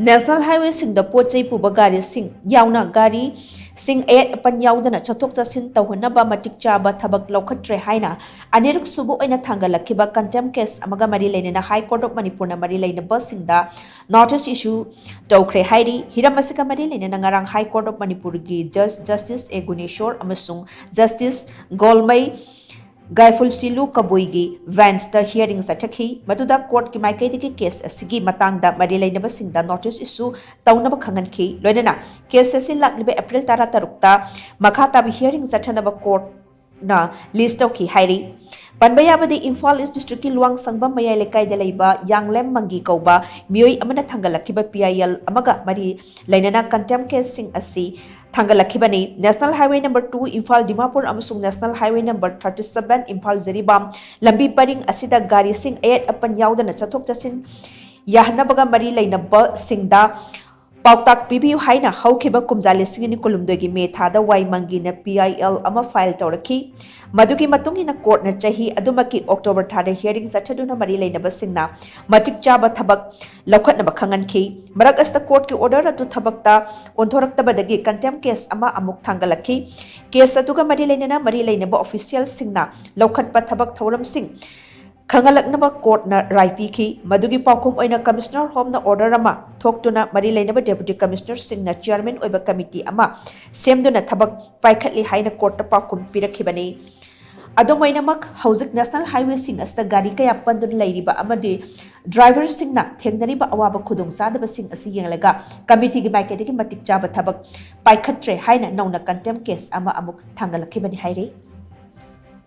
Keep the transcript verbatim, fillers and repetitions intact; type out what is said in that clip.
National ꯍꯥꯏꯋꯦꯁꯤꯡꯗ ꯄꯣꯠ ꯆꯩ ꯄꯨꯕ ꯒꯥꯔꯤꯁꯤꯡ ꯌꯥꯎꯅ ꯒꯥꯔꯤꯁꯤꯡ ꯑꯌꯦꯠ ꯑꯄꯟ ꯌꯥꯎꯗꯅ ꯆꯠꯊꯣꯛ ꯆꯠꯁꯤꯟ ꯇꯧꯍꯟꯅꯕ ꯃꯇꯤꯛ ꯆꯥꯕ ꯊꯕꯛ ꯂꯧꯈꯠꯇ꯭ꯔꯦ ꯍꯥꯏꯅ ꯑꯅꯤꯔꯛ ꯁꯨꯕ ꯑꯣꯏꯅ ꯊꯥꯡꯒꯠꯂꯛꯈꯤꯕ contempt case ꯑꯃꯒ ꯃꯔꯤ ꯂꯩꯅꯅ High Court of ꯃꯅꯤꯄꯨꯔꯅ ꯃꯔꯤ ꯂꯩꯅꯕꯁꯤꯡꯗ notice issue ꯇꯧꯈ꯭ꯔꯦ ꯍꯥꯏꯔꯤ꯫ ꯍꯤꯔꯝ ꯑꯁꯤꯒ ꯃꯔꯤ ꯂꯩꯅꯅ ꯉꯔꯥꯡ High Court of ꯃꯅꯤꯄꯨꯔꯒꯤ Judge Justice A ꯒꯨꯅꯦꯁꯣꯔ ꯑꯃꯁꯨꯡ Justice ꯒꯣꯜꯃꯩ ꯒꯥꯏꯐꯨꯜꯁꯤꯂꯨ ꯀꯕꯨꯏꯒꯤ bench ꯇ hearing ꯆꯠꯊꯈꯤ꯫ ꯃꯗꯨꯗ court ꯀꯤ ꯃꯥꯏꯀꯩꯗꯒꯤ case ꯑꯁꯤꯒꯤ ꯃꯇꯥꯡꯗ ꯃꯔꯤ ꯂꯩꯅꯕꯁꯤꯡꯗ notice issue ꯇꯧꯅꯕ ꯈꯪꯍꯟꯈꯤ꯫ ꯂꯣꯏꯅꯅ case ꯑꯁꯤ ꯂꯥꯛꯂꯤꯕ April ꯇꯔꯥꯇꯔꯨꯛꯇ ꯃꯈꯥ ꯇꯥꯕ hearing ꯆꯠꯊꯅꯕ court ꯅ list ꯇꯧꯈꯤ ꯍꯥꯏꯔꯤ꯫ ꯄꯟꯕ ꯌꯥꯕꯗꯤ ꯏꯝꯐꯥꯜ East district ꯀꯤ ꯂꯨꯋꯥꯡꯁꯪꯕꯝ ꯃꯌꯥꯏ ꯂꯩꯀꯥꯏꯗ ꯂꯩꯕ ꯌꯥꯡꯂꯦꯝ ꯃꯪꯒꯤ ꯀꯧꯕ ꯃꯤꯑꯣꯏ ꯑꯃꯅ ꯊꯥꯡꯒꯠꯂꯛꯈꯤꯕ P I L ꯑꯃꯒ ꯃꯔꯤ ꯂꯩꯅꯅ contempt case ꯁꯤꯡ ꯑꯁꯤ ꯊꯥꯡꯒꯠꯂꯛꯈꯤꯕꯅꯤ꯫ National Highway number two Imphal Dimapur ꯑꯃꯁꯨꯡ National Highway number thirty seven Imphal Jiribam ꯂꯝꯕꯤ ꯄꯔꯤꯡ ꯑꯁꯤꯗ ꯒꯥꯔꯤꯁꯤꯡ ꯑꯌꯦꯠ ꯑꯄꯟ ꯌꯥꯎꯗꯅ ꯆꯠꯊꯣꯛ ꯆꯠꯁꯤꯟ ꯌꯥꯍꯟꯅꯕꯒ ꯃꯔꯤ ꯂꯩꯅꯕꯁꯤꯡꯗ ꯄꯥꯎꯇꯥꯛ ꯄꯤꯕꯤꯌꯨ ꯍꯥꯏꯅ ꯍꯧꯈꯤꯕ ꯀꯨꯝꯖꯥ ꯂꯤꯁꯤꯡ ꯑꯅꯤ ꯀꯨꯟꯍꯨꯝꯗꯣꯏꯒꯤ ꯃꯦ ꯊꯥꯗ ꯋꯥꯏꯃꯪꯒꯤꯅ P I L ꯑꯃ file ꯇꯧꯔꯛꯈꯤ꯫ ꯃꯗꯨꯒꯤ ꯃꯇꯨꯡ ꯏꯟꯅ court ꯅ ꯆꯍꯤ ꯑꯗꯨꯃꯛꯀꯤ October ꯊꯥꯗ hearing ꯆꯠꯊꯗꯨꯅ ꯃꯔꯤ ꯂꯩꯅꯕꯁꯤꯡꯅ ꯃꯇꯤꯛ ꯆꯥꯕ ꯊꯕꯛ ꯂꯧꯈꯠꯅꯕ ꯈꯪꯍꯟꯈꯤ꯫ ꯃꯔꯛ ꯑꯁꯤꯗ court ꯀꯤ order ꯑꯗꯨ ꯊꯕꯛꯇ ꯑꯣꯟꯊꯣꯔꯛꯇꯕꯗꯒꯤ contempt case ꯑꯃ ꯑꯃꯨꯛ ꯊꯥꯡꯒꯠꯂꯛꯈꯤ꯫ Case ꯑꯗꯨꯒ ꯃꯔꯤ ꯂꯩꯅꯅ ꯃꯔꯤ ꯂꯩꯅꯕ official ꯁꯤꯡꯅ ꯂꯧꯈꯠꯄ ꯊꯕꯛ ꯊꯧꯔꯝꯁꯤꯡ ꯈꯪꯍꯜꯂꯛꯅꯕ court ꯅ ꯔꯥꯏ ꯄꯤꯈꯤ꯫ ꯃꯗꯨꯒꯤ ꯄꯥꯎꯈꯨꯝ ꯑꯣꯏꯅ Commissioner Home ꯅ order ꯑꯃ ꯊꯣꯛꯇꯨꯅ ꯃꯔꯤ ꯂꯩꯅꯕ Deputy Commissioner ꯁꯤꯡꯅ chairman ꯑꯣꯏꯕ committee ꯑꯃ ꯁꯦꯝꯗꯨꯅ ꯊꯕꯛ ꯄꯥꯏꯈꯠꯂꯤ ꯍꯥꯏꯅ court ꯇ ꯄꯥꯎꯈꯨꯝ ꯄꯤꯔꯛꯈꯤꯕꯅꯤ꯫ ꯑꯗꯨꯝ ꯑꯣꯏꯅꯃꯛ, ꯍꯧꯖꯤꯛ National Highway ꯁꯤꯡ ꯑꯁꯤꯗ ꯒꯥꯔꯤ ꯀꯌꯥ ꯄꯟꯗꯨꯅ ꯂꯩꯔꯤꯕ ꯑꯃꯗꯤ driver ꯁꯤꯡꯅ ꯊꯦꯡꯅꯔꯤꯕ ꯑꯋꯥꯕ ꯈꯨꯗꯣꯡꯆꯥꯗꯕꯁꯤꯡ ꯑꯁꯤ ꯌꯦꯡꯂꯒ committee ꯒꯤ ꯃꯥꯏꯀꯩꯗꯒꯤ ꯃꯇꯤꯛ ꯆꯥꯕ ꯊꯕꯛ ꯄꯥꯏꯈꯠꯇ꯭ꯔꯦ ꯍꯥꯏꯅ ꯅꯧꯅ contempt case ꯑꯃ ꯑꯃꯨꯛ ꯊꯥꯡꯒꯠꯂꯛꯈꯤꯕꯅꯤ ꯍꯥꯏꯔꯤ꯫